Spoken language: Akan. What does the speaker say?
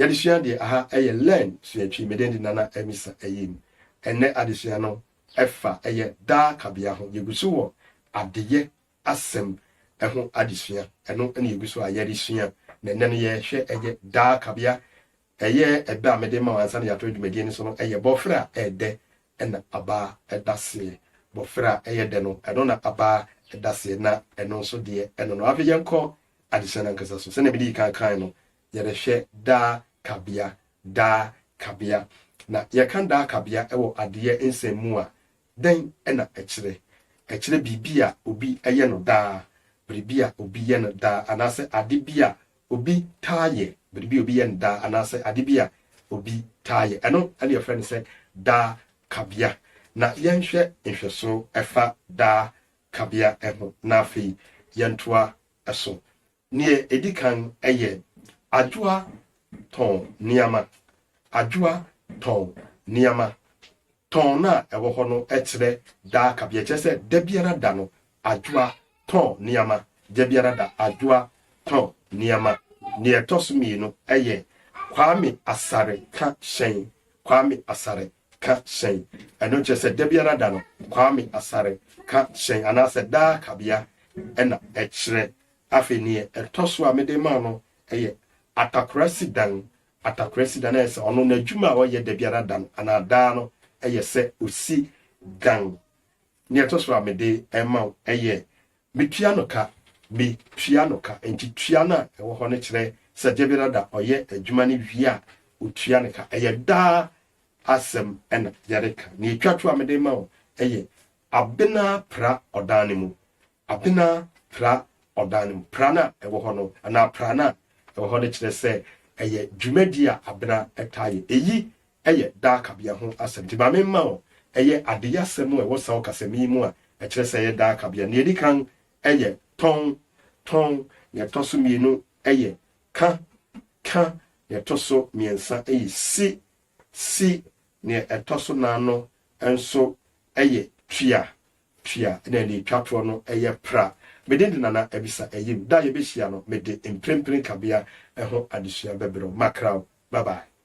Yɛadesua deɛ aha ɛyɛ Learn Suatwi, me din de Nana Amisa Ayim. Ɛnnɛ adesua no ɛfa ɛyɛ daa kabea ho. Yɛgu so wɔ adeyɛ asɛm ɛho adesua. Ɛno ɛna yɛgu so a yɛresua. Na ɛnnɛ no yɛrehwɛ ɛyɛ daa kabea. Ɛyɛ ɛbɛ a mede ma wo ansa na yɛato dwumadie no so no ɛyɛ bɔfrɛ a ɛɛdɛ ɛna abaa ɛda seɛ. Bɔfrɛ a ɛyɛ dɛ no ɛno na abaa ɛda seɛ na ɛno nso deɛ ɛno no. Afei yɛnkɔ adesua no ankasa so. Sɛnea mede kan kan no, yɛrehwɛ daa kabea, daa kabea. Na yɛka daa kabea ɛwɔ adeɛ nsɛm mu a, dɛn ɛna ɛkyerɛ? Ɛkyerɛ biribi a obi ɛyɛ no daa, biribi a obi yɛ no daa, anaasɛ ade bi a obi taa yɛ, biribi a obi yɛ no daa, anaasɛ ade bi a obi taa yɛ. Ɛno ɛna yɛfrɛ no sɛ daa kabea. Na yɛnhwɛ nhwɛso ɛfa daa kabea ɛho, na afei yɛntoa ɛso. Neɛ ɛdi kan ɛyɛ Adwoa tɔn nneɛma. Adwoa tɔn nneɛma. Tɔn no a ɛwɔ hɔ no kyerɛ daa kabea. Kyerɛ sɛ da biara da no Adwoa tɔn nneɛma. Da biara da Adwoa tɔn nneɛma. Neɛ ɛtɔ so mmienu ɛyɛ Kwame Asare ka hyɛn. Kwame Asare ka hyɛn. Ɛno kyerɛ sɛ da biara da no Kwame Asare ka hyɛn anaasɛ daa kabea ɛna ɛkyerɛ. Afei neɛ ɛtɔ so a mede ma no ɛyɛ Atakora si dan. Atakora si dan ɛyɛ sɛ ɔno n'adwuma a ɔyɛ da biara da no anaa daa no ɛyɛ sɛ osi dan. Neɛ ɛtɔ so a mede ɛma wo ɛyɛ metua no ka. Metua no ka. Nti tua no a ɛwɔ hɔ no kyerɛ sɛ da biara da ɔyɛ adwuma no wie a otua no ka. Ɛyɛ daa asɛm ɛna yɛreka. Neɛ etwa to a mede ma wo ɛyɛ Abena pra ɔdan no mu. Abena pra ɔdan no mu. Pra no a ɛwɔ hɔ no anaa pra no a ɛwɔ hɔ no kyerɛ sɛ ɛyɛ dwumadi a Abena taa yɛ. Eyi ɛyɛ daa kabea ho asɛm. Nti ma memma wo ɛyɛ adeyɛ asɛm a ɛwɔ saa ɔkasɛm yi mu a ɛkyerɛ sɛ ɛyɛ daa kabea. Nea edi kan ɛyɛ tɔn, tɔn. Nea ɛtɔ so mmienu ɛyɛ ka, ka. Nea ɛtɔ so mmiɛnsa ɛyɛ si, si. Nea ɛtɔ so nan no nso ɛyɛ tua, tua. Ɛna nea etwa toɔ no ɛyɛ pra. Mede de Nana Abisa Ayim. Da a yɛbɛhyia no, mede mprempren kabea ho adesua bɛbrɛ wo. Makraw. Bye bye.